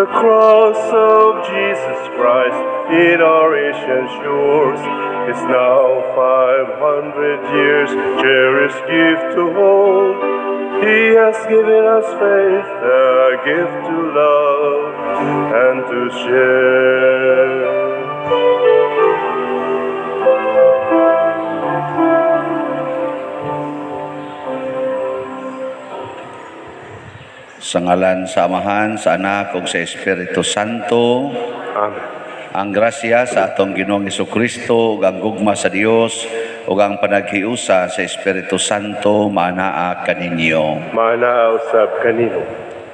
The cross of Jesus Christ in our Asian shores is now 500 years, cherished gift to hold. He has given us faith, a gift to love and to share. Sa ngalan sa Amahan, sa Anak ug sa Espiritu Santo. Amen. Ang grasya sa atong Ginoong Hesukristo ug ang gugma sa Dios ug ang panaghiusa sa Espiritu Santo maanaa kaninyo. Maanaa usab kanino.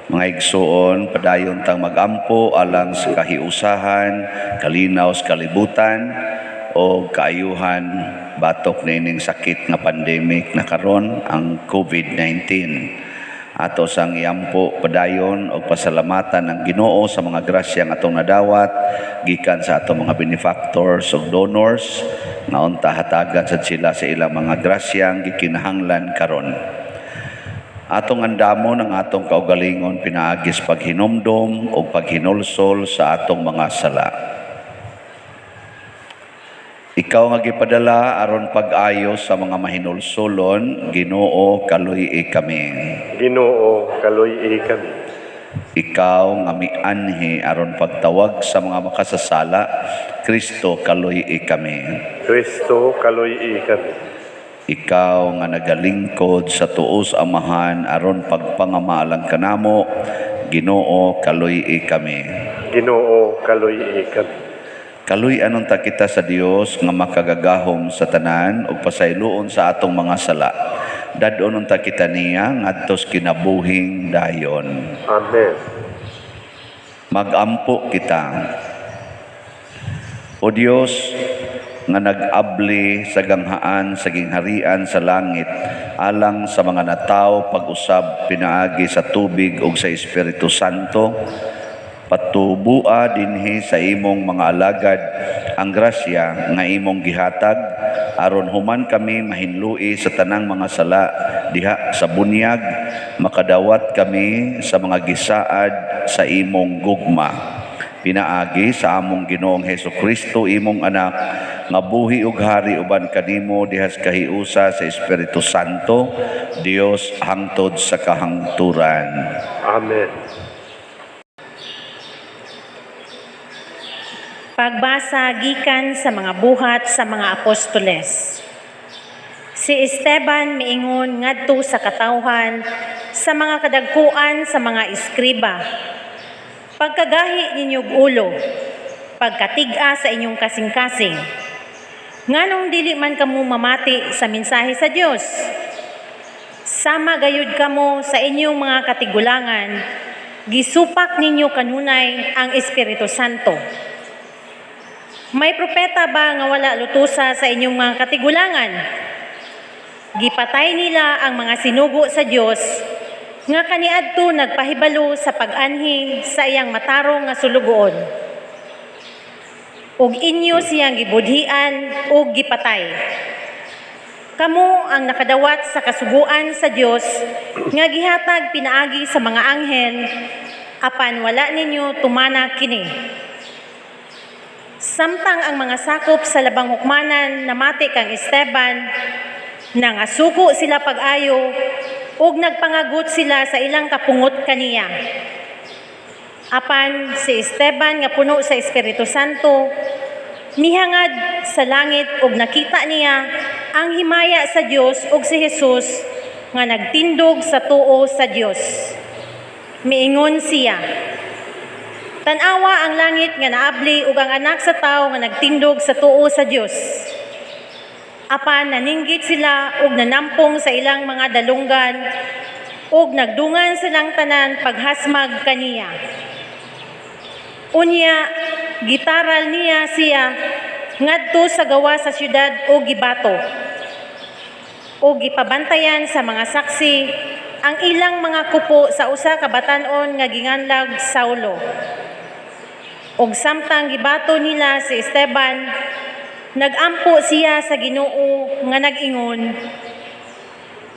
Mga igsuon, padayon tang magampo alang sa kahiusahan, kalinaw sa kalibutan o kaayuhan batok niining sakit nga pandemic na karon, ang COVID-19. Ato sang iampo padayon og pasalamatan ang Ginoo sa mga grasya nga atong nadawat gikan sa atong mga benefactors ug donors nga unta hatagan sad sila sa ilang mga grasyang gikinahanglan karon. Atong andamon ang atong kaugalingon pinaagi sa paghinumdom ug paghinulsol sa atong mga sala. Ikaw nga gipadala aron pag-ayo sa mga mahinulsolon, Ginoo, kaluy-i kami. Ginoo, kaluy-i kami. Ikaw nga mianhi aron pagtawag sa mga makasasala, Kristo, kaluy-i kami. Kristo, kaluy-i kami. Ikaw nga nagalingkod sa tuos Amahan aron pagpangamaalang kanamo, Ginoo, kaluy-i kami. Ginoo, kaluy-i kami. Kaluy-an unta kita sa Dios nga makagagahom sa tanan ug pasayloon sa atong mga sala. Dad-on unta kita niya ngadtos kinabuhing dayon. Amen. Magampo kita. O Dios nga nag-abli sa ganghaan sa gingharian sa langit alang sa mga natawo pag-usab pinaagi sa tubig ug sa Espiritu Santo, patubua dinhi sa imong mga alagad ang grasya nga imong gihatag aron human kami mahinlui sa tanang mga sala diha sa bunyag, makadawat kami sa mga gisaad sa imong gugma. Pinaagi sa among Ginoong Hesukristo, imong anak, nga buhi ug hari uban kanimo diha sa kahiusa sa Espiritu Santo, Dios hangtod sa kahangturan. Amen. Pagbasa gikan sa mga buhat sa mga apostoles. Si Esteban miingon ngadto sa katawhan sa mga kadagkuan sa mga eskriba: "Pagkagahi ninyog ulo, pagkatig-a sa inyong kasing-kasing. Nganong dili man kamo mamati sa mensahe sa Dios? Sama gayud kamo sa inyong mga katigulangan, gisupak ninyo kanunay ang Espiritu Santo. May propeta ba nga wala lutusa sa inyong mga katigulangan? Gipatay nila ang mga sinugo sa Dios nga kaniadto nagpahibalo sa pag-anhi sa iyang matarong nga sulugoon. Ug inyo siyang gibudhian ug gipatay. Kamo ang nakadawat sa kasuguan sa Dios nga gihatag pinaagi sa mga anghel, apan wala ninyo tumana kini." Samtang ang mga sakop sa labang hukmanan namati kang Esteban, nangasuko sila pag-ayo ug nagpangagot sila sa ilang kapungot kaniya. Apan si Esteban nga puno sa Espiritu Santo, mihangad sa langit ug nakita niya ang himaya sa Dios ug si Jesus nga nagtindog sa tuo sa Dios. Miingon siya, "Tan-awa ang langit nga naabli ug ang anak sa tawo nga nagtindog sa tuo sa Dios." Apan naninggit sila ug nanampong sa ilang mga dalunggan ug nagdungan silang tanan paghasmag kaniya. Unya gitaral niya siya ngadto sa gawa sa syudad ug gibato. Ug gipabantayan sa mga saksi ang ilang mga kupo sa usa ka batan-on nga ginganlag Saulo. Ug samtang gibato nila si Esteban, nagampo siya sa Ginoo nga nag-ingon,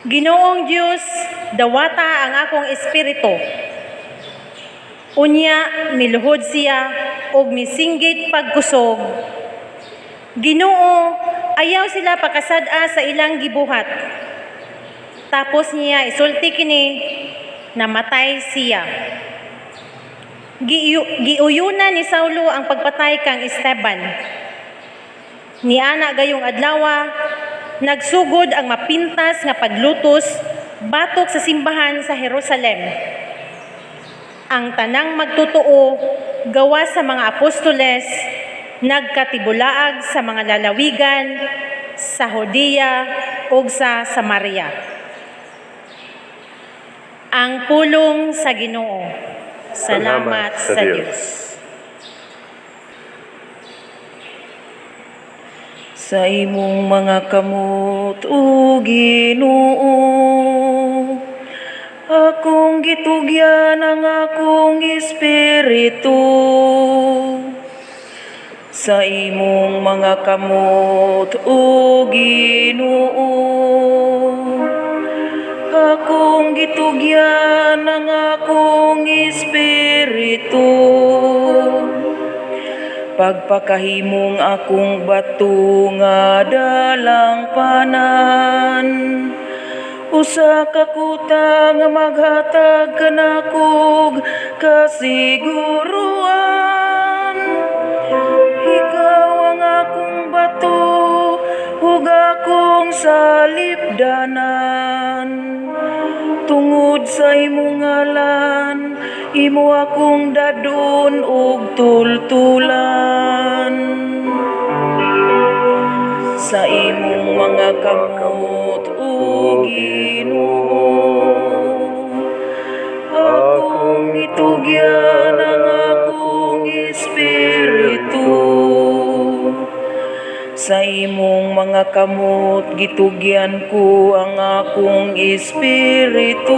"Ginoong Dios, dawata ang akong espiritu." Unya miluhod siya ug misinggit pagkusog, "Ginoo, ayaw sila pakasad-a sa ilang gibuhat." Tapos niya isulti kini, namatay siya. Giuyunan ni Saulo ang pagpatay kang Esteban. Niana gayong adlawa, nagsugod ang mapintas nga paglutos batok sa simbahan sa Jerusalem. Ang tanang magtotoo gawas sa mga apostoles nagkatibulaag sa mga lalawigan sa Judea ug sa Samaria. Ang pulong sa Ginoo. Salamat sa Dios. Sa imong mga kamot, o Ginoo, akong gitugyan ang akong espiritu. Sa imong mga kamot, o Ginoo, akong gitugyan ang akong espiritu. Pagpakahimong akong bato nga dalangpanan, usa ka kuta nga maghatag kanakog kasiguruan. Ikaw ang akong bato ug akong salipdanan. Tungod sa imong ngalan, imo akong dadon ug tultulan. Sa imong mga kamot, o Ginoo, akong itugyan ang akong espiritu. Sa imong mga kamot, gitugyan ko ang akong espiritu.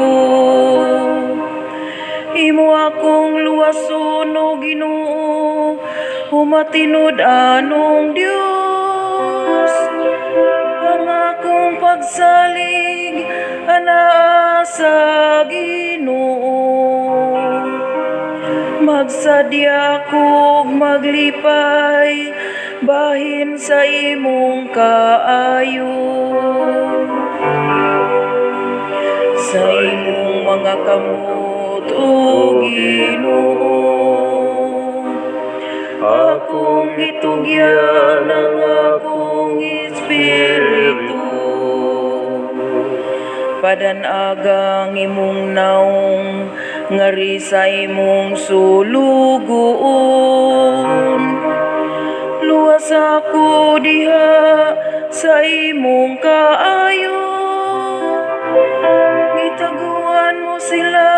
Imo akong luwason, o Ginoo, humatinud-anong Dios. Ang akong pagsalig anaa sa Ginoo. Magsadya akog maglipay bahin sa imong kaayo. Sa imong mga kamot, o Ginoo, akong gitugyan ang akong espiritu. Padan-agang imong naong ngari sa imong sulugoon. Luwas ako diha sa imong kaayo. Gitaguan mo sila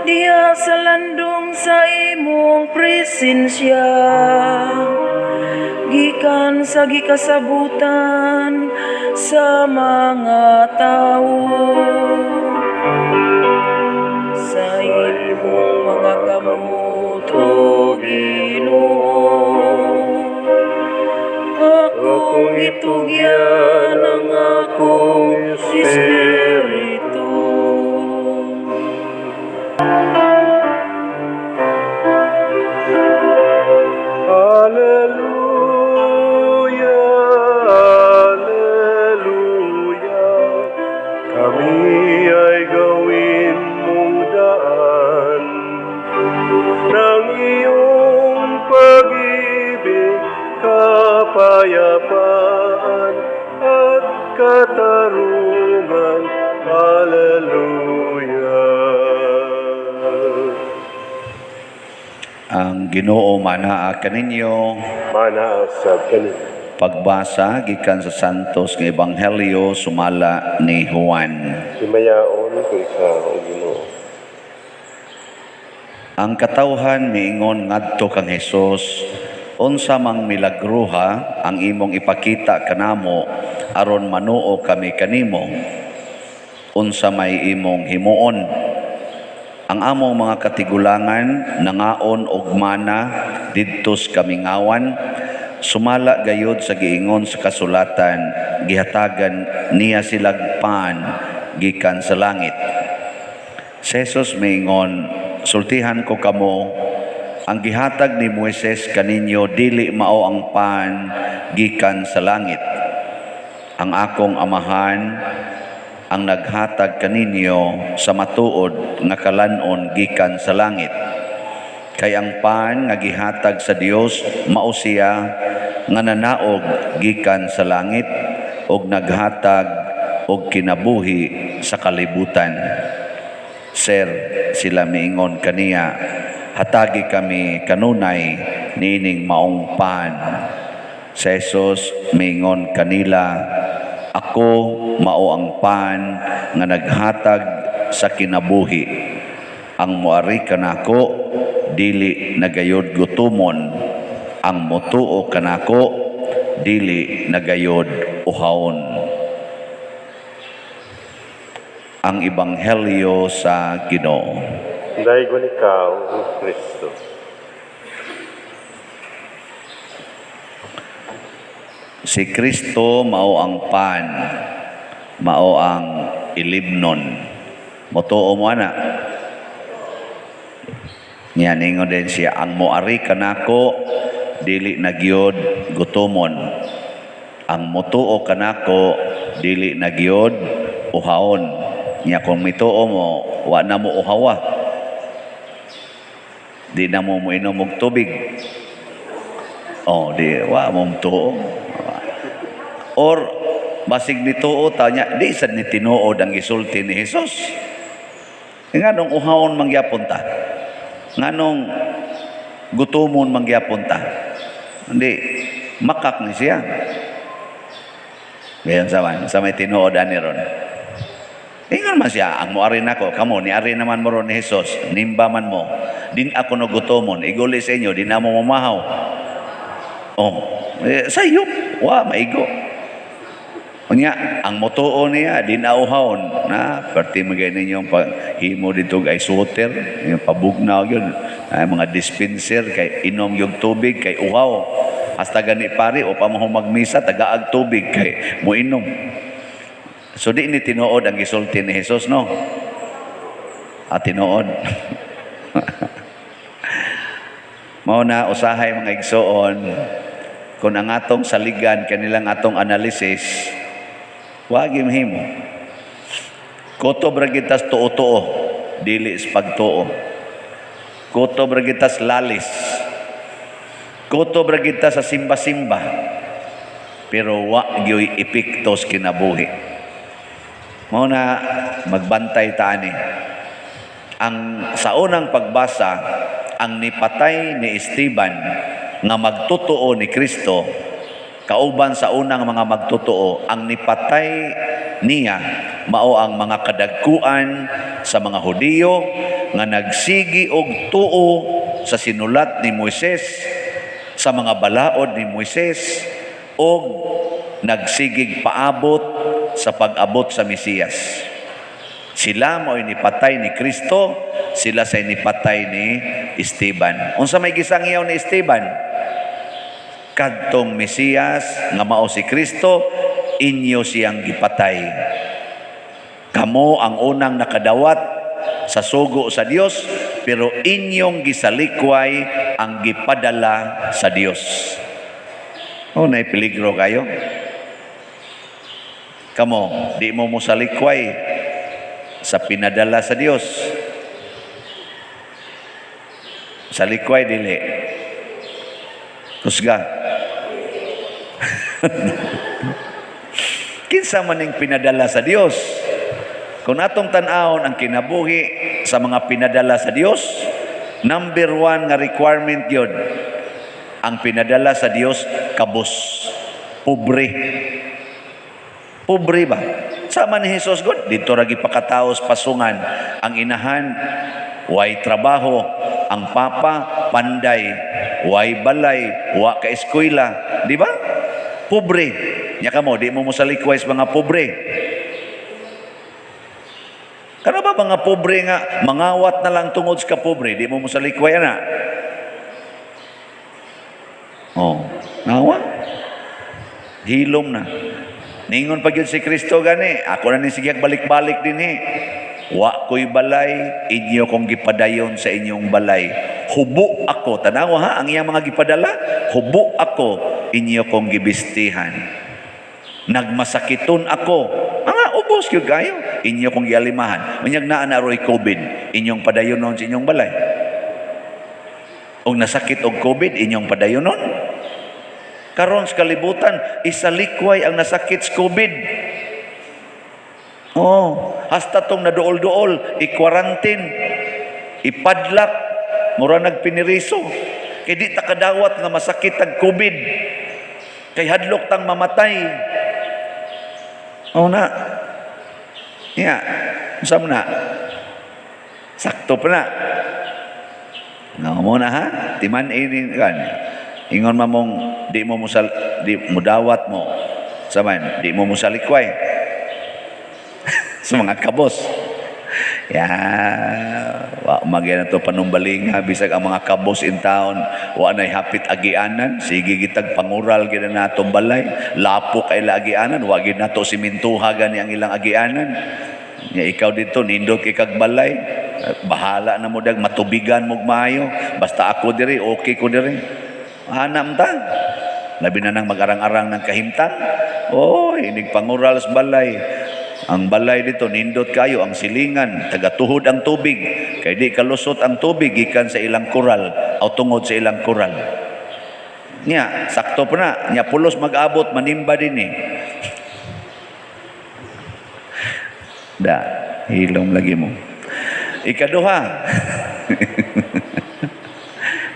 diha sa landong sa imong presensya. Gikan sa gikasabutan sa mga tawo. Sa imong mga kamot, o Ginoo, akong itugyan ang akong espiritu. Alleluia, Alleluia, kami ay gawin mong daan ng iyong pag-ibig, kapayapaan at katarungan. Alleluia. Ang Ginoo manaa kaninyo. Manaa sab kaninyo. Pagbasa gikan sa Santos nga Ebanghelyo sumala ni Juan. Himayaon ko ikaw, o Ginoo. Ang katawhan miingon ngadto kang Hesus, unsa mang milagruha ang imong ipakita kanamo aron manuo kami kanimo? Unsa may imong himuon? Ang among mga katigulangan nangaon og mana didto sa kamingawan, sumala gayod sa giingon sa kasulatan, gihatagan niya silag pan gikan sa langit. Si Jesus miingon, Sultihan ko kamo, ang gihatag ni Moises kaninyo dili mao ang pan gikan sa langit. Ang akong Amahan ang naghatag kaninyo sa matuod nga kalan-on gikan sa langit. Kay ang pan nga gihatag sa Dios mao siya nga nanaog gikan sa langit og naghatag og kinabuhi sa kalibutan. Sir, sila miingon kaniya, hatagi kami kanunay niining maong pan. Si Jesus miingon kanila, ako mao ang pan nga naghatag sa kinabuhi. Ang moari kanako dili nagayod gutumon, ang motuo kanako dili nagayod uhawon. Ang Ebanghelyo sa Ginoo. Daygon ikaw, Kristo. Si Kristo mao ang pan, mao ang ilimnon. Motuo mo ana. Niya ningon din siya, ang moari kanako dili na gyud gutomon. Ang motuo kanako dili na gyud uhawon. Niya kung mituo mo, wa na mo uhawa. Di na mo moinom og tubig. Oh, di wa mo tuo. Or basig ni tuo ta nya di sad ni tinuod ang gisulti ni Hesus. Nganong uhawon mangyapon ta? Nganong gutomon mangyapon ta? Hindi makak ni siya. Ngayon sa man, sa may tinuod ani ron. Ingon man siya, ang moari nako, kamo ni ari naman mo ron ni Hesus, nimba man mo. Din ako no gutomon, iguli sa inyo, di na mo mamahaw. Oh, sayop, wa maigo. Unya, ang motuo niya, di na uhawon. Na, perti magay ninyo paghimo dito ay water, yung pabugnaw yun, ay, mga dispenser, kay inom yung tubig, kay uhaw. Hasta gani pare, o pa mo magmisa, tagaag tubig, kay muinom. So di ni tinuod ang gisulti ni Jesus, no? At tinuod. Mao na usahay mga igsoon, kung ang atong saligan kanilang atong analysis, wag himo. Kutob ra gitas tuo-tuo, dili sa pagtuo. Kutob ra gitas lalis. Kutob ra gita sa simba-simba. Pero wa gyoy epekto sa kinabuhi. Mao na magbantay ta ani. Ang sa unang pagbasa, ang nipatay ni Esteban nga magtotoo ni Kristo, kauban sa unang mga magtotoo, ang nipatay niya mao ang mga kadagkuan sa mga Hudiyo nga nagsigi og tuo sa sinulat ni Moises, sa mga balaod ni Moises, og nagsigig paabot sa pag-abot sa Mesiyas. Sila mo'y nipatay ni Kristo, sila say nipatay ni Esteban. Unsa may gisangyaw ni Esteban? Kadtong Mesiyas nga mao si Kristo, inyo siyang gipatay. Kamo ang unang nakadawat sa sugo sa Dios, pero inyong gisalikway ang gipadala sa Dios. Oh, nay peligro kayo. Kamo, di mo mosalikway sa pinadala sa Dios. Salikway dili. Kusga. Kinsa man ning pinadala sa Dios? Kung atong tan-awon ang kinabuhi sa mga pinadala sa Dios, number one nga requirement yun, ang pinadala sa Dios kabus, pobre. Pobre ba? Sama ni Jesus God, dito ra gipakataos pasungan ang inahan, way trabaho, ang papa panday, way balay, wa ka eskwela, di ba? Pobre. Nya kamo, di mo mosalikway sa mga pobre. Kano ba mga pobre nga mangawat na lang tungod sa kapobre, di mo mosalikway ana? Oh, ngawa. Hilom na. Ningon pa gyud si Kristo gani, ako na ni sige balik-balik dinhi. Wa ko'y balay, inyo kong gipadayon sa inyong balay. Hubo ako, tanawa ha, ang iyang mga gipadala, hubo ako, inyo kong gibistihan. Nagmasakiton ako, mga ubos gyud kayo, inyo kong gialimahan. Unyag naa na roy COVID, inyong padayonon sa inyong balay. Og nasakit og COVID, inyong padayonon. Karon sa kalibutan, isalikway ang nasakit sa COVID. Oh, hasta tong naduol-duol, i-quarantine, ipadlak, mura nagpiniriso. Kay di ta kadawat nga masakit ang COVID. Kay hadlok tang mamatay. Oh na. Ya, unsa man na? Sakto pa na. Nga mo na ha? Timan ini kan. Ingon man mong di mo musal di mo dawat mo. Saman, di mo musalikway sa mga kabos. Ya, wa magyana to panumbalinga bisag ang mga kabos in town wa nay hapit agianan, sige gitag pangural gid na natong balay, lapok kay agianan, wa gid nato simintuha gani ang ilang agianan. Nya ikaw dito nindot kay kag balay, bahala na mo dag matubigan mo maayo, basta ako diri okay ko diri. Hanam ta. Labi na nang mag-arang-arang ng kahimtang. Oy, inig pangural sa balay. Ang balay dito, nindot kayo, ang silingan, tagatuhod ang tubig. Kay di kalusot ang tubig, gikan sa ilang kural, o tungod sa ilang kural. Nya, sakto pa na. Nya, pulos mag-abot, manimba din eh. Da, hilom lagi mo. Ikaduha.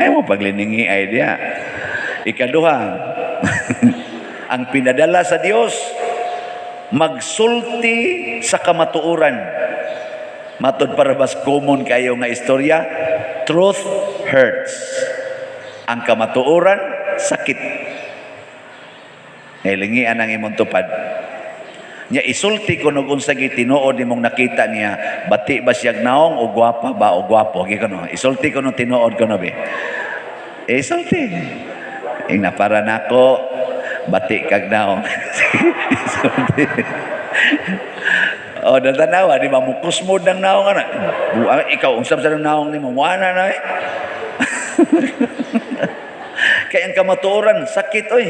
Ay mo pagliningi ay diya. Ikaduha. Ang pinadala sa Dios, magsulti sa kamatuoran. Matod para bas common kayo nga istorya, truth hurts. Ang kamatuoran, sakit. Hilingian ang imong tupad. Nya isulti ko nog unsa gitinuod nimong nakita niya, bati ba siyag naong o gwapa ba o gwapo? Gi kuno. Isulti ko nung tinuod ko no be. Isulti. Ingna para nako bati kag naong. Isulti. O datanawa di ba mukusmod ng naong ana. Ikaw unsa sa naong nimo? Muana na eh. Kay ang kamatuoran sakit oy.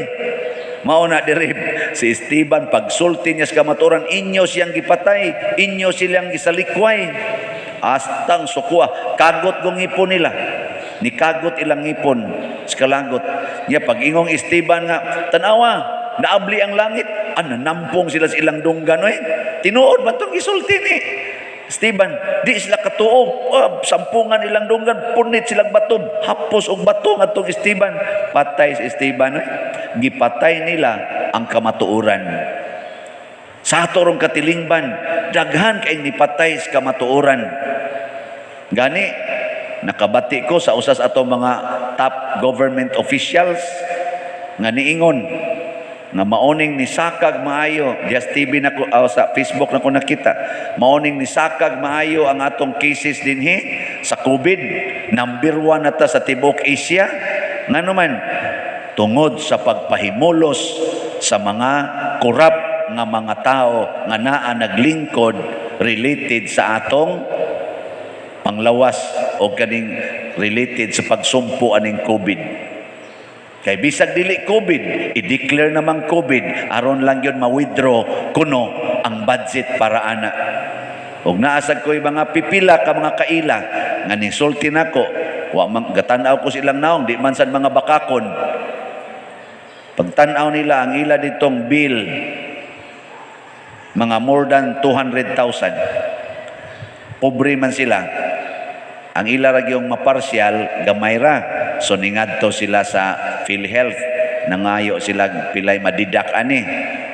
Mao na diri si Esteban pagsulti niya sa kamatuoran, inyo siyang gipatay, inyo silang gisalikway. Astang sukua, kagot gong ngipon nila. Nikagot ilang ngipon sa kalagot. Niya pag ingong Esteban nga, tanawa, naabli ang langit. Ano, nampong sila sa ilang dunggan oy. Tinuod ba tong gisulti ni Esteban? Di sila katuo. Oh, sampungan ilang dunggan, punit silang bato, hapos og bato ngadtong Esteban. Patay si Esteban oy. Gipatay nila ang kamatuoran. Sa ato rong katilingban, daghan kay nipatay sa kamatuoran. Gani, nakabati ko sa usas ato mga top government officials nga niingon nga maoning ni sakag maayo, just TV na ko, sa Facebook na ko nakita, maoning ni sakag maayo ang atong cases dinhi sa COVID, number 1 na ta sa tibuok Asia. Ngano man, tungod sa pagpahimulos sa mga korap nga mga tao nga naa naglingkod related sa atong panglawas o kaning related sa pagsumpo aning COVID. Kay bisag dili COVID, i-declare namang COVID aron lang yun ma-withdraw kuno ang budget para ana. Og naasag ko'y mga pipila ka mga kaila nga nisulti nako, wa man gatan-aw ko silang naong, di man sad mga bakakon. Pagtan-aw nila ang ila ditong bill, mga more than 200,000. Pobre man sila. Ang ila ra gyung maparsyal, gamay ra. So ningadto sila sa PhilHealth. Nangayo sila pilay madidak ani.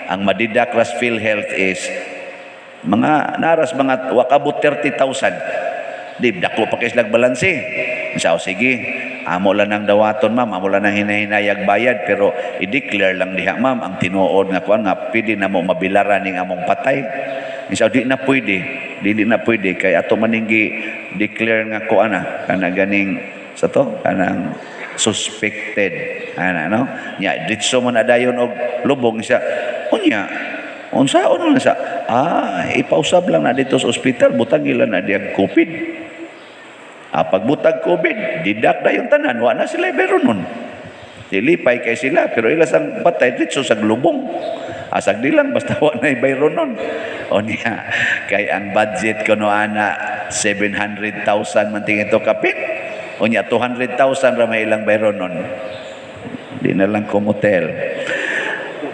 Ang madidak ras PhilHealth is mga naras mga wakabot 30,000. Di dako pa kay silag balanse. Sa sige, amo lang ang dawaton ma'am, amo lang ang hinahinayag bayad, pero i-declare lang diha ma'am ang tinuod nga kuan nga pwede na mo mabilaran ning among patay. Isa di na pwede, dili na pwede kay ato maning gi-declare nga kuan na kana ganing sa to kanang suspected ana no. Nya ditso man adayon og lubong siya. Unya Unsaon lang sa ipausab lang na dito sa ospital, butang ila na diyag COVID. Pagbutag COVID, didak na yung tanan, wa na sila pero nun. Dilipay kay sila, pero ila sang patay ditso sa lubong. Asag di lang, basta wa na ibayro nun. O niya, kay ang budget ko no ana, 700,000 man tingin ito kapit. O niya, 200,000 ra may ilang bayro nun. Di na lang kumotel.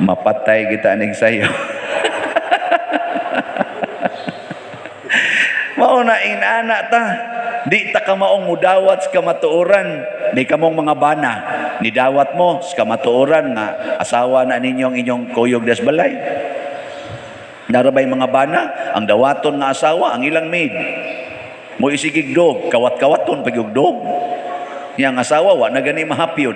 Mapatay kita aning sayo. Mao na inana ta. Di ta kamaong mudawat sa kamatuoran. Di kamong mga bana. Nidawat mo sa kamatuoran nga asawa na ninyong inyong kuyog des balay. Narabay mga bana, ang dawaton nga asawa, ang ilang maid. Mo isigig dog, kawat-kawaton pagyug dog. Yang asawa wa na gani mahapyon.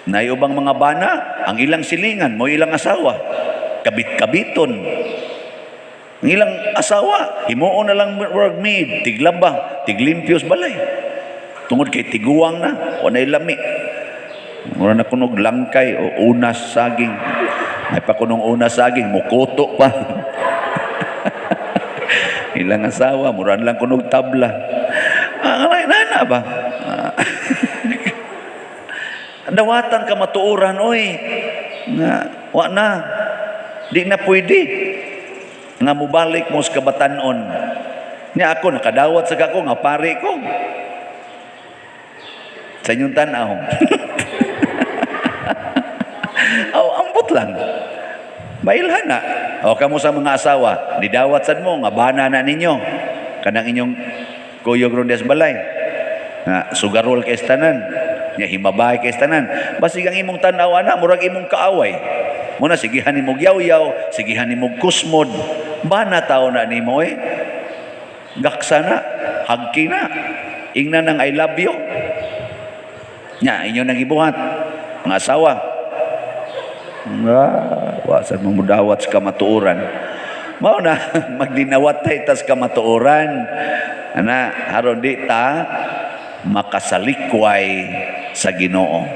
Nayubang mga bana, ang ilang silingan, mo ilang asawa. Kabit-kabiton. Ang ilang asawa, himuon na lang work maid, tiglaba, tiglimpyos balay. Tungod kay tiguang na, o na ilami. Mura na kunog langkay o unas saging. May pa kunong unas saging, mukuto pa. Ilang asawa, mura na lang kunog tabla. Alay, nana ba? Dawatan ka matuoran, oy. Nga, wa na. Di na pwede. Nga mubalik mo sa kabatanon. Nya ako, nakadawat sa kako, nga pare ko. Sa inyong tanaw. O, ambot lang. Mailhan na. O, kamo sa mga asawa, nidawat sad mo, nga bana na ninyo. Kanang inyong kuyog ron des balay. Nga, sugarol kay tanan. Nya himabay kay tanan. Basig ang imong tanaw ana, murag imong kaaway. Muna, sigihan nimo yaw-yaw, sigihan nimo kusmod. Bana tao na nimo eh. Gaksa na, hagki na. Ingna ng I love you. Nya, inyo nang ibuhat. Mga asawa. Nga, wasan mo mudawat sa kamatuoran. Mao na, magdinawat tayo tas kamatuoran. Ana, haron di ta makasalikway sa Ginoo.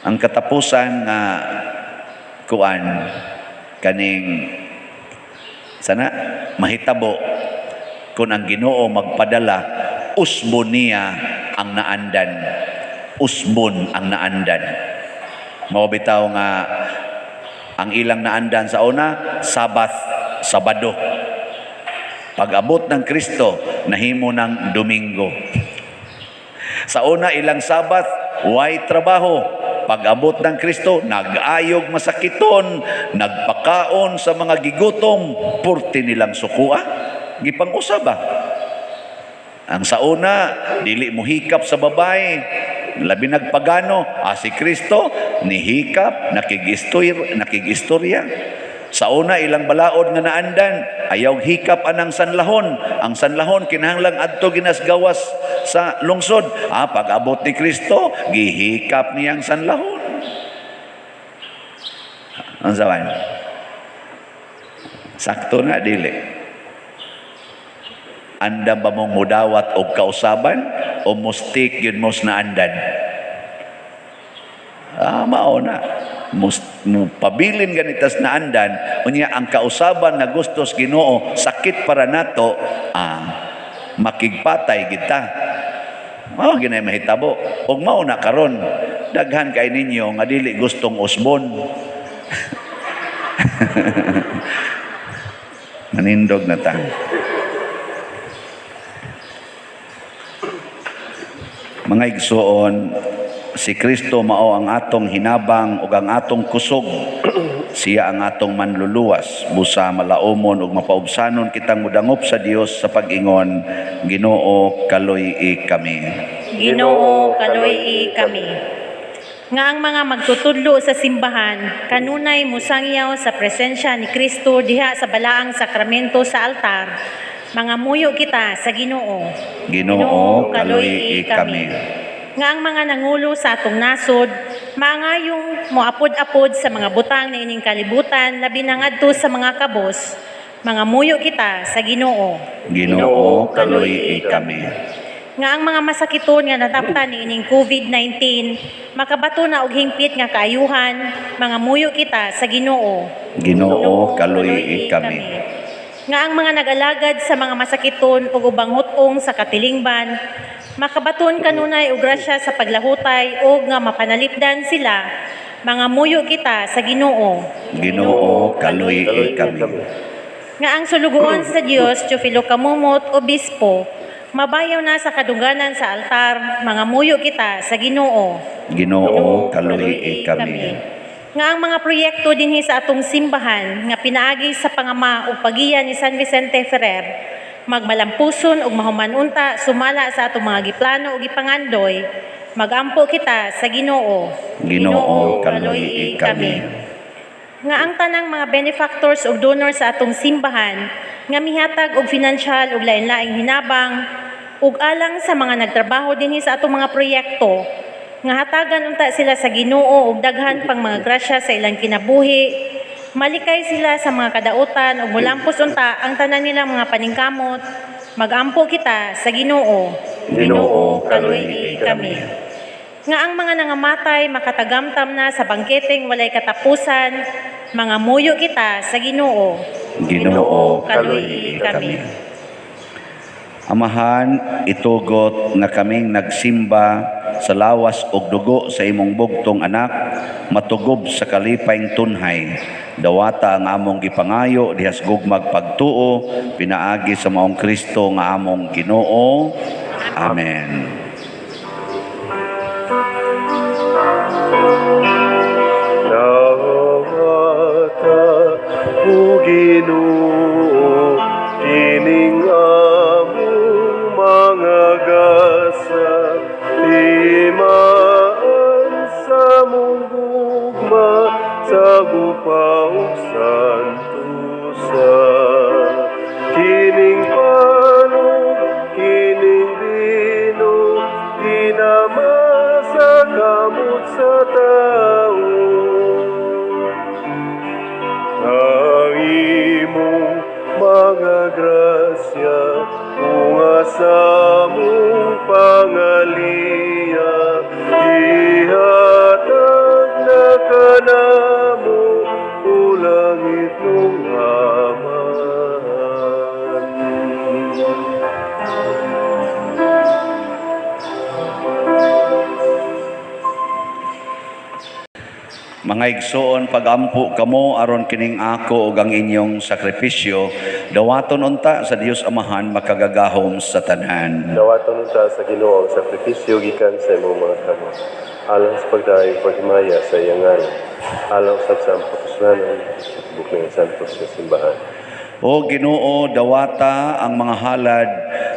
Ang katapusan nga kuan kaning sana mahitabo kung ang Ginoo magpadala, usbon niya ang naandan. Usbon ang naandan. Mao bitaw nga ang ilang naandan sa una, Sabath, Sabado. Pag-abot ng Kristo, nahimo ng Domingo. Sa una, ilang Sabath, way trabaho. Pag-abot ng Kristo, nag-ayog masakiton, nagpakaon sa mga gigutom, purti nilang sukua. Gipang-usab ba? Ang sa una, dili mo hikap sa babae, labi nagpagano, si Kristo, nihikap, nakig-istorya. Sa una, ilang balaod nga naandan, ayaw hikap anang sanlahon. Ang sanlahon, kinahanglang adto ginasgawas sa lungsod. Pag-abot ni Kristo, gihikap niyang sanlahon. Ang sawan? Sakto na, dili. Andam ba mong mudawat og kausaban o mustik yun mos naandan? Mao na. Pabilin ganitas naandan, unya ang kausaban nga gustos Ginoo sakit para nato, makigpatay kita. Mao ginay mahitabo. Ug mao na karon, daghan kay ninyo nga dili gustong usbon. Manindog na ta. Mga igsoon, si Kristo mao ang atong hinabang ug ang atong kusog. Siya ang atong manluluwas. Busa malaumon ug mapaubsanon kitang mudangop sa Dios sa pag-ingon, Ginoo, kaloy-i kami. Ginoo, kaloy-i kami. Nga ang mga magtutudlo sa simbahan, kanunay musangyaw sa presensya ni Kristo diha sa balaang sakramento sa altar, mga muyo kita sa Ginoo. Ginoo, kaloy-i kami. Nga ang mga nangulo sa atong nasod, maangayong moapod-apod sa mga butang na ining kalibutan, labi na ngadto sa mga kabos, mga muyo kita sa Ginoo. Ginoo, kaloy-i kami. Nga ang mga masakiton nga nataptan niining COVID-19 makabato na og hingpit nga kaayuhan, mga muyo kita sa Ginoo. Ginoo, kaluy-i kami. Nga ang mga nag-alagad sa mga masakiton ug ubang hut-ong sa katilingban makabaton kanunay og grasya sa paglahutay ug nga mapanalipdan sila, mga muyo kita sa Ginoo. Ginoo, kaluy-i kami. Nga ang sulugoon sa Dios, Teofilo Camomot, Obispo, mabayaw na sa kadungganan sa altar, mga muyo kita sa Ginoo. Ginoo, kaluy-i kami. Nga ang mga proyekto dinhi sa atong simbahan nga pinaagi sa pangama ug pagiya ni San Vicente Ferrer magmalampuson ug mahuman unta sumala sa atong mga giplano ug gipangandoy, magampo kita sa Ginoo. Ginoo, kaluy-i kami. Nga ang tanang mga benefactors ug donors sa atong simbahan nga mihatag og financial ug lain-laing hinabang ug alang sa mga nagtrabaho dinhi sa atong mga proyekto, nga hatagan unta sila sa Ginoo og daghan pang mga grasya sa ilang kinabuhi, malikay sila sa mga kadautan ug molampos unta ang tanan nilang mga paningkamot, magampo kita sa Ginoo. Ginoo, kaluy-i kami. Nga ang mga nangamatay makatagamtam na sa bangketeng walay katapusan, mga muyo kita sa Ginoo. Ginoo, kaluy-i kami. Amahan, itugot nga kaming nagsimba sa lawas ug dugo sa imong bugtong anak, matugob sa kalipayng tunhay. Dawata ang among gipangayo dihas gugmag pagtuo, pinaagi sa maong Kristo nga among Ginoo. Amen. Dawata, o Ginoo, kining among mga gasa, timaan sa among gugma, sa gupa ug santusa. Kining pan ug kining bino, tinama sa kamot sa tao. Ang imong mga grasya, unga sa among pangaliya, ihatag na kanamo, o langitnong Amahan. Mga igsoon, pagampo kamo aron kining ako ug ang inyong sakripisyo, dawaton unta sa Dios Amahan makagagahom sa tanan. Dawaton unta sa Ginoo ang sakripisyo gikan sa imong mga kamot, alang sa pagdaig paghimaya sa iyang ngalan, alang usab sa among kapuslanan sa tibuok ng santos nga simbahan. O Ginoo, dawata ang mga halad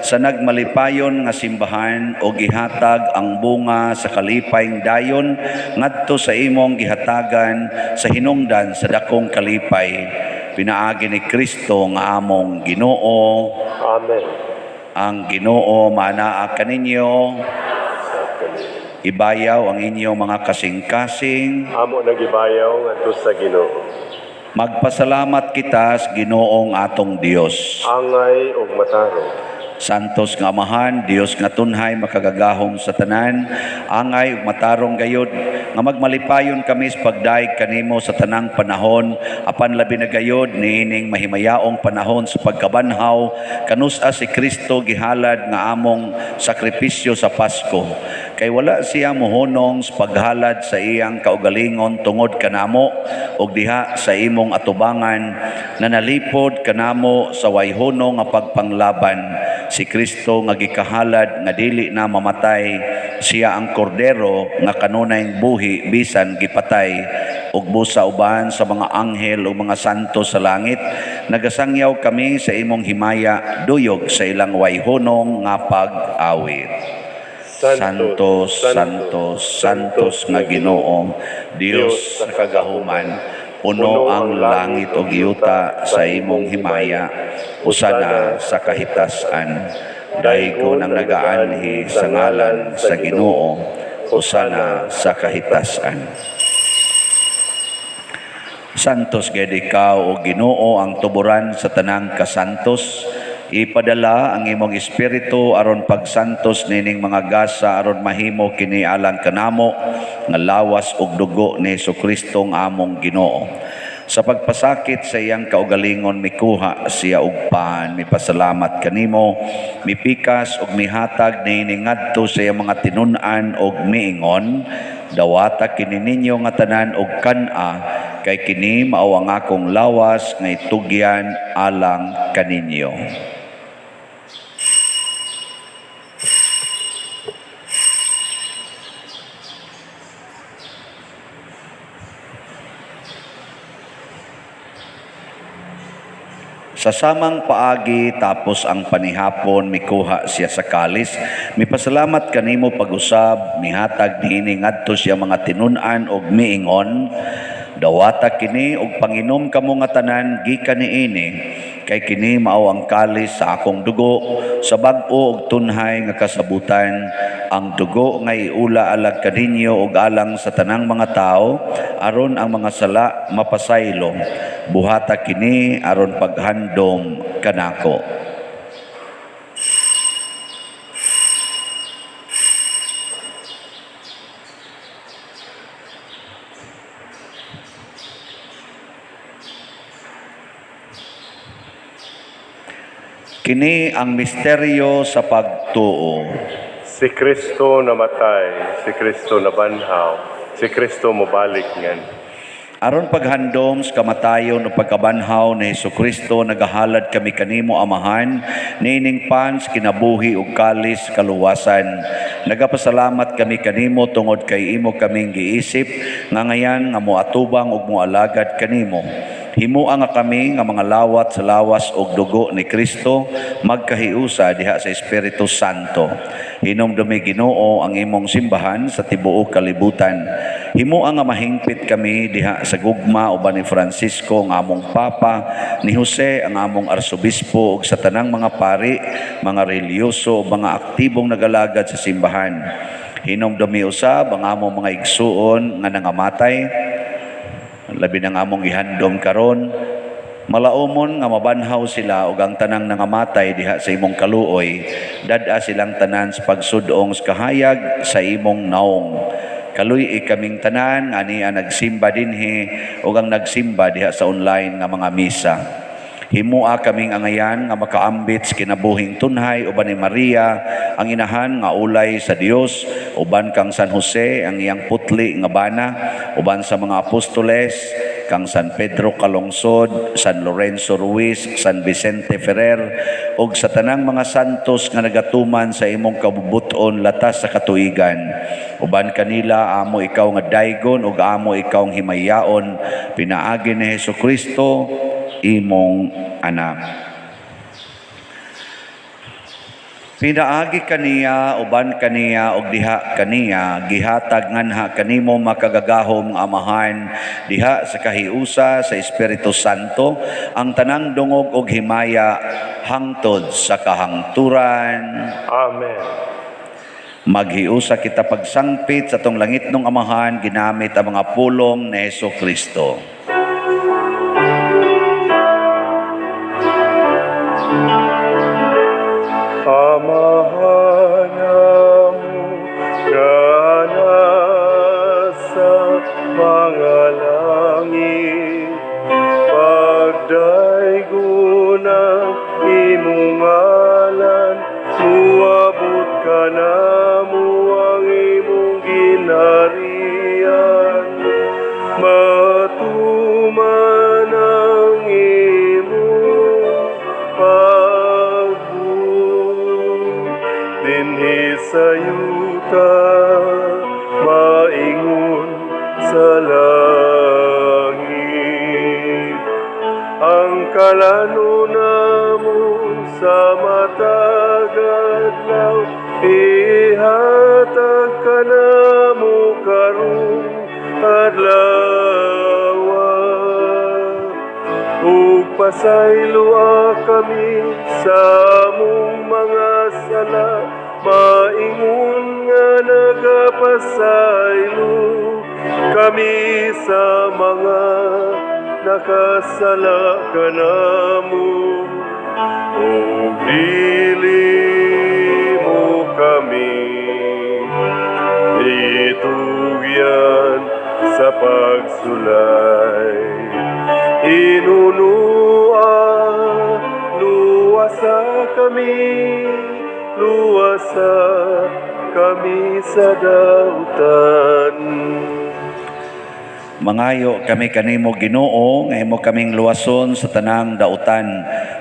sa nagmalipayon nga simbahan o gihatag ang bunga sa kalipay dayon ngadto sa imong gihatagan sa hinungdan sa dakong kalipay, pinaagi ni Kristo nga among Ginoo. Amen. Ang Ginoo maanaa kaninyo. Ibayaw ang inyong mga kasing-kasing. Amo nagibayaw ngadto sa Ginoo. Magpasalamat kita sa Ginoong atong Dios. Angay ug matarong. Santos nga Amahan, Dios nga tunhay makagagahom sa tanan, angay ug matarong gayod nga magmalipayon kami sa pagdaig kanimo sa tanang panahon, apan labi na gayod niining mahimayaong panahon sa pagkabanhaw, kanus-a si Kristo gihalad nga among sakripisyo sa Pasko. Kay wala siya mohunong sa paghalad sa iyang kaugalingon tungod kanamo ug diha sa imong atubangan nanalipod kanamo sa wayhunong nga pagpanglaban. Si Kristo nga gikahalad nga dili na mamatay, siya ang kordero nga kanunayng buhi bisan gipatay. Ug busa uban sa mga anghel ug mga santo sa langit, nagasangyaw kami sa imong himaya duyog sa ilang wayhunong nga pag-awit. Santo, Santo, Santos nga Ginoo, Dios sa kagahuman, puno ang langit ug yuta sa imong himaya, usana sa kahitasan. Daygon ang nagaanhi sa ngalan sa Ginoo, usana sa kahitasan. Santos gayud ikaw o Ginoo, ang tuburan sa tanang kasantos. Ipadala ang imong espiritu aron pagsantos nining mga gasa aron mahimo kini alang kanamo nga lawas ug dugo ni Hesukristo nga among Ginoo. Sa pagpasakit sa iyang kaugalingon mikuha siya og pan, mipasalamat kanimo, mipikas ug mihatag niini ngadto sa iyang mga tinun-an ug miingon, dawata kini ninyo nga tanan og kan-a, kay kini mao ang akong lawas nga itugyan alang kaninyo. Sa samang paagi tapos ang panihapon mikuha siya sa kalis, mipasalamat kanimo pag-usab, mihatag niini ngadto siya mga tinun-an og miingon, dawata kini og panginom kamo nga tanan gikan niini, kay kini mao ang kalis sa akong dugo sa bag-o og tunhay nga kasabutan, ang dugo nga iula alag kaninyo og alang sa tanang mga tawo aron ang mga sala mapasaylo. Buhata kini aron paghandom kanako. Kini ang misteryo sa pagtuo. Si Kristo namatay, si Kristo nabanhaw, si Kristo mobalik ngan. Aron paghandom sa kamatayon o pagkabanhaw ni Hesukristo, nagahalad kami kanimo Amahan, niining pan sa kinabuhi ug kalis kaluwasan. Nagapasalamat kami kanimo tungod kay imo kaming giisip, nga ngayan nga moatubang ug moalagad kanimo. Himua nga kami nga mga lawat sa lawas ug dugo ni Kristo, magkahiusa diha sa Espiritu Santo. Hinumdumi Ginoo ang imong simbahan sa tibuok kalibutan. Himua nga mahingpit kami diha sa gugma uban ni Francisco ang among Papa, ni Jose ang among Arsobispo ug sa tanang mga pari, mga relihiyoso ug mga aktibong nagalagad sa simbahan. Hinumdumi usab ang among mga igsuon nga nangamatay, labi ng among gihandom karon, malaumon nga mabanhaw sila ug ang tanang nangamatay diha sa imong kaluoy, dad-a silang tanan sa pagsudong sa kahayag sa imong naong. Kaluy-i kaming tanan nga niya nagsimba dinhi ug ang nagsimba diha sa online nga mga misa. Himua kaming angayan nga makaambit sa kinabuhing tunhay uban ni Maria ang inahan nga ulay sa Dios, uban kang San Jose ang iyang putli nga bana, uban sa mga apostoles kang San Pedro Calungsod, San Lorenzo Ruiz, San Vicente Ferrer ug sa tanang mga santos nga nagatuman sa imong kabubuton latas sa katuigan. Uban kanila amo ikaw nga daygon ug amo ikaw ang himayaon, pinaagi ni Hesukristo imong anak. Pinaagi kaniya, uban kaniya, ug diha kaniya, gihatag nganha kanimo makagagahom nga Amahan, diha sa kahiusa sa Espiritu Santo, ang tanang dungog ug himaya hangtod sa kahangturan. Amen. Maghiusa kita pagsangpit sa tong langitnong Amahan, ginamit ang mga pulong ni Hesukristo. Amahan amo nga nasa mga langit, pagdaygon ang imong ngalan, muabot ka namo ang imong ginharian, matuman ang imong pagbuot dinhi sa yuta, maingon sa langit. Ang kalano namo sa matag adlaw, ihatag kanamo karong adlaw. Ug pasayloa kami sa among mga sala, maingon nga nagapasaylo kami sa mga nakasala kanamo. Ug Dili mo kami itugyan sa pagsulay. Hinunua, luwasa kami, luwasa kami sa dautan. Mangayo kami kanimo Ginoo nga imo kaming luwason sa tanang dautan.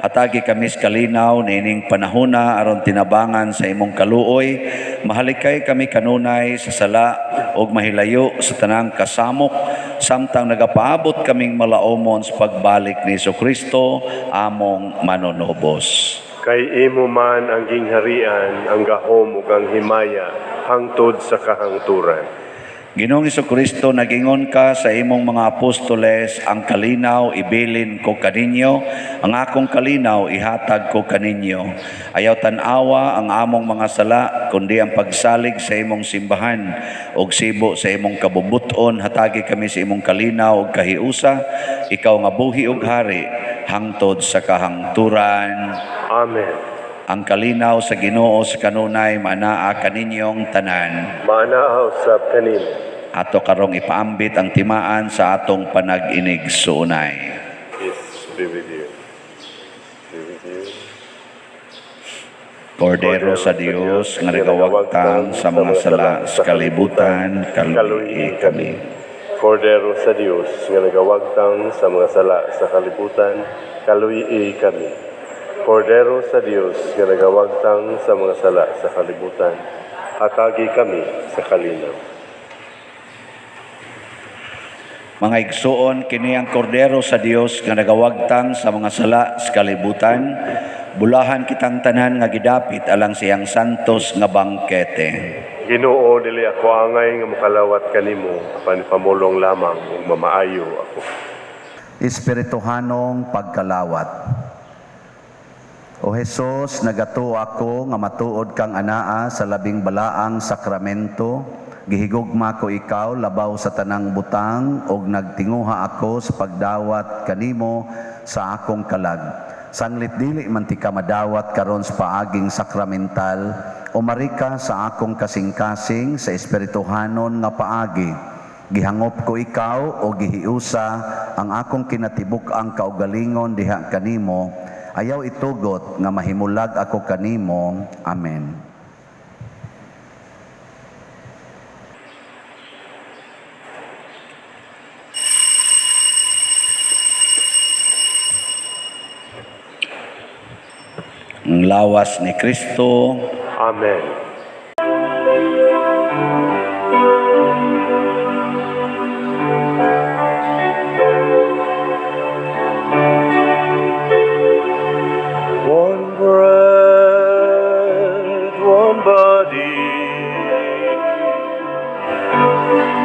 Hatagi kami sa kalinaw niining panahona aron tinabangan sa imong kaluoy. Mahalikay kami kanunay sa sala ug mahilayo sa tanang kasamok samtang nagapaabot kaming malaomon sa pagbalik ni Hesukristo among manunubos. Kay imo man ang gingharian, ang gahom ug ang himaya hangtod sa kahangturan. Ginoong Hesukristo, nagingon ka sa imong mga apostoles, ang kalinaw ibilin ko kaninyo, ang akong kalinaw ihatag ko kaninyo. Ayaw tan-awa ang among mga sala, kundi ang pagsalig sa imong simbahan ug sibo sa imong kabubuton, hatagi kami sa imong kalinaw ug kahiusa, ikaw nga buhi ug hari hangtod sa kahangturan. Amen. Ang kalinaw sa Ginoo sa kanunay maanaa kaninyong tanan. Maanaa usab kanimo. Ato karong ipaambit ang timaan sa atong panag-inig suunay. Peace be with you. Be with you. Kordero sa Dios nga nagawagtang sa mga sala sa kalibutan, kaluyi kami. Kordero sa Dios nga nagawagtang sa mga sala sa kalibutan, kaluyi kami. Kordero sa Dios nga nagawagtang sa mga sala sa kalibutan, hatagi kami sa kalinaw. Mga igsuon, kini ang kordero sa Dios nga nagawagtang sa mga sala sa kalibutan. Bulahan kitang tanan nga gidapit alang siyang santos nga bangkete. Ginoo, dili ako angay nga mokalawat kanimo, apan pamulong lamang ug mamaayo ako. Espirituhanong pagkalawat. O Hesus, nagatuo ako nga matuod kang anaa sa labing balaang sakramento. Gihigugma ko ikaw labaw sa tanang butang ug nagtinguha ako sa pagdawat kanimo sa akong kalag. Sanglit dili man ti ka madawat karon sa paaging sakramental, umari ka sa akong kasing-kasing sa espirituhanon nga paagi. Gihangop ko ikaw o gihiusa ang akong kinatibuk-ang kaugalingon diha kanimo. Ayaw itugot nga mahimulag ako kanimo. Amen. Ang lawas ni Kristo. Amen. One bread, one body,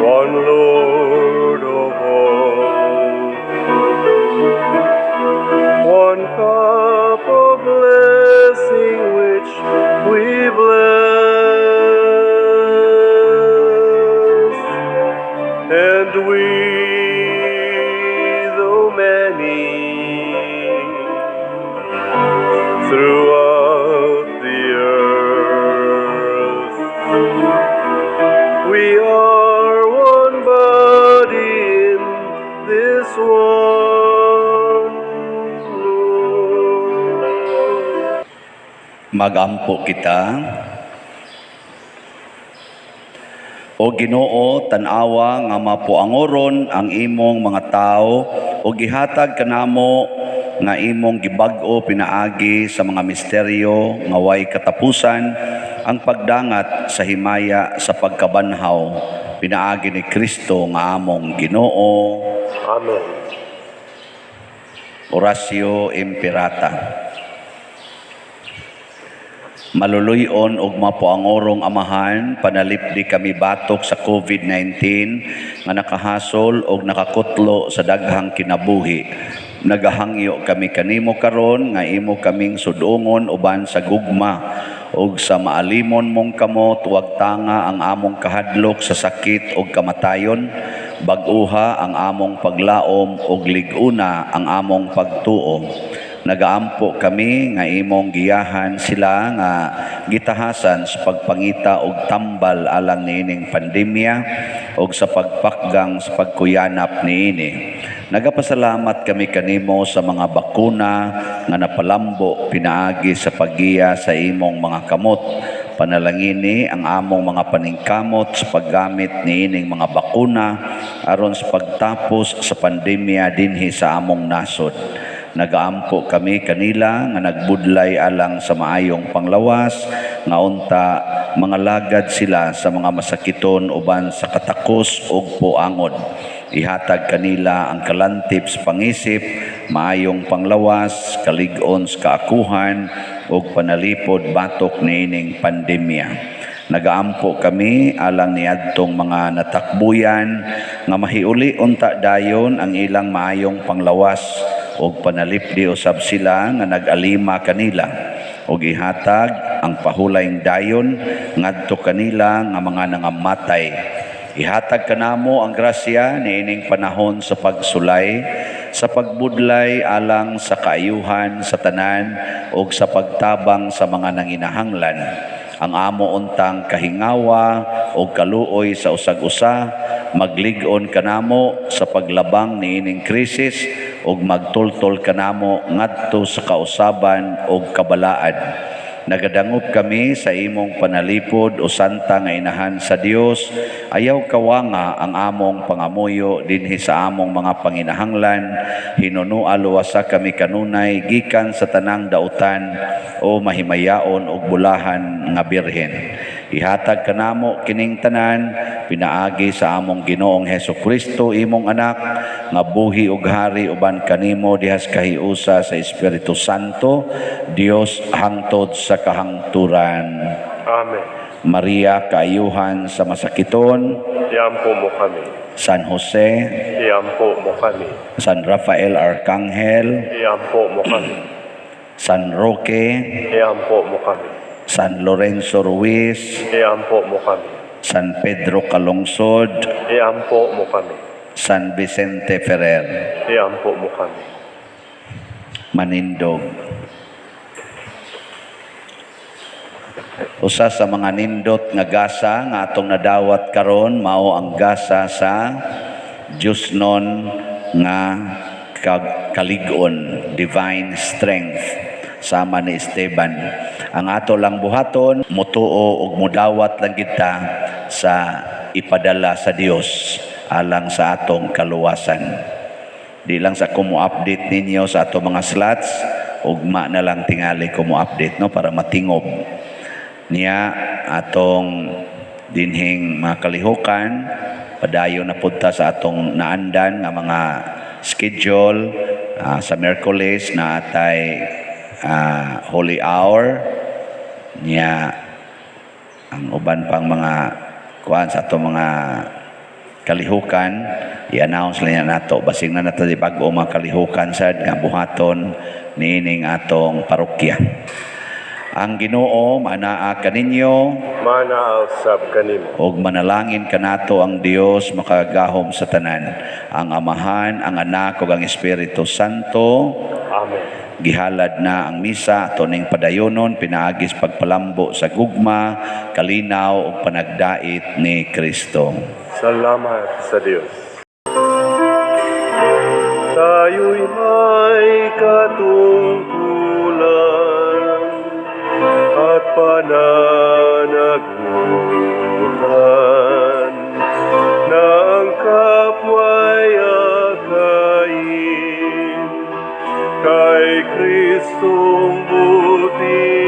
one Lord of all, one cup of blessing which we bless, and we, though many, throughout the earth, we are one body in this one Lord. Magampo kita. O Ginoo, tan-awa nga mapuangoron ang imong mga tao o gihatag kanamo nga imong gibag-o pinaagi sa mga misteryo nga way katapusan ang pagdangat sa himaya sa pagkabanhaw pinaagi ni Kristo nga among Ginoo. Amen. Oratio Imperata. Maluluyon og mapuangorong amahan, panalipdi kami batok sa COVID-19 nga nakahasol og nakakutlo sa daghang kinabuhi. Nagahangyo kami kanimo karon nga imo kaming sudungon uban sa gugma og sa maalimon mong kamot, wag tanga ang among kahadlok sa sakit og kamatayon, bag-uha ang among paglaom og lig-una ang among pagtuo. Nagaampo kami nga imong giyahan sila nga gitahasan sa pagpangita og tambal alang niining pandemya og sa pagpakgang sa pagkuyanap niini. Nagapasalamat kami kanimo sa mga bakuna nga napalambo pinaagi sa paggiya sa imong mga kamot. Panalangini ang among mga paningkamot sa paggamit niining mga bakuna aron sa pagtapos sa pandemya dinhi sa among nasod. Nagaampo kami kanila nga nagbudlay alang sa maayong panglawas, nga unta mga lagad sila sa mga masakiton uban sa katakos ug puangod. Ihatag kanila ang kalantip sa pangisip, maayong panglawas, kalig-on sa kaakuhan ug panalipod batok niining pandemya. Nagaampo kami alang niadtong mga natakbuyan nga mahiuli unta dayon ang ilang maayong panglawas ug panalipdi usab sila nga nag-alima kanila ug ihatag ang pahulayng dayon ngadto kanila nga mga nangamatay. Ihatag kanamo ang grasya niining panahon sa pagsulay, sa pagbudlay alang sa kaayuhan sa tanan ug sa pagtabang sa mga nanginahanglan. Ang amo untang kahingawa o kaluoy sa usag-usa, maglig-on kanamo sa paglabang niining krisis ug magtultol kanamo ngadto sa kausaban ug kabalaan. Nagadangop kami sa imong panalipod o santa nga inahan sa Dios. Ayaw kawanga ang among pangamuyo dinhi sa among mga panginahanglan. Hinunua luwasa kami kanunay gikan sa tanang dautan o mahimayaon og bulahan nga birhen. Ihatag kanamo kining tanan pinaagi sa among Ginoong Hesus Kristo, imong anak, nga buhi ug hari uban kanimo dihas kahiusa sa Espiritu Santo, Dios hangtod sa kahangturan. Amen. Maria, kaayuhan sa masakiton, Iampo mo kami. San Jose, Iampo mo kami. San Rafael Arcangel, Iampo mo kami. San Roque, Iampo mo kami. San Lorenzo Ruiz, Iampo mo kami. San Pedro Calungsod, Iampo mo kami. San Vicente Ferrer. Iampo mo kami. Manindog. Usa sa mga nindot nga gasa nga atong nadawat karon mao ang gasa sa Diyosnon nga kalig-on, divine strength, sama ni Esteban. Ang ato lang buhaton, mutuo ug mudawat lang kita sa ipadala sa Dios alang sa atong kaluwasan. Di lang sa kumo-update ninyo sa ato mga slots, ugma na lang tingali kumo-update, no, para matingob niya atong dinhing mga kalihukan. Padayon na punta sa atong naandan nga mga schedule sa Miyerkules na atay Holy Hour niya, ang uban pang mga kuan sa atong mga kalihukan i-announce lang nato, basing na nato di bag-o mga kalihukan sad nga buhaton niining atong parokya. Ang Ginoo manaa kaninyo, manaa usab kanimo, ug manalangin kanato ang Dios makagagahom sa tanan, ang Amahan, ang Anak ug ang Espiritu Santo. Amen. Gihalad na ang misa ato ning padayonon pinaagis pagpalambo sa gugma, kalinaw ug panagdait ni Kristo. Salamat sa Dios. Tayo'y may katungkulan at pananagutan na ang kapwa'y akayin kay Kristong butihin.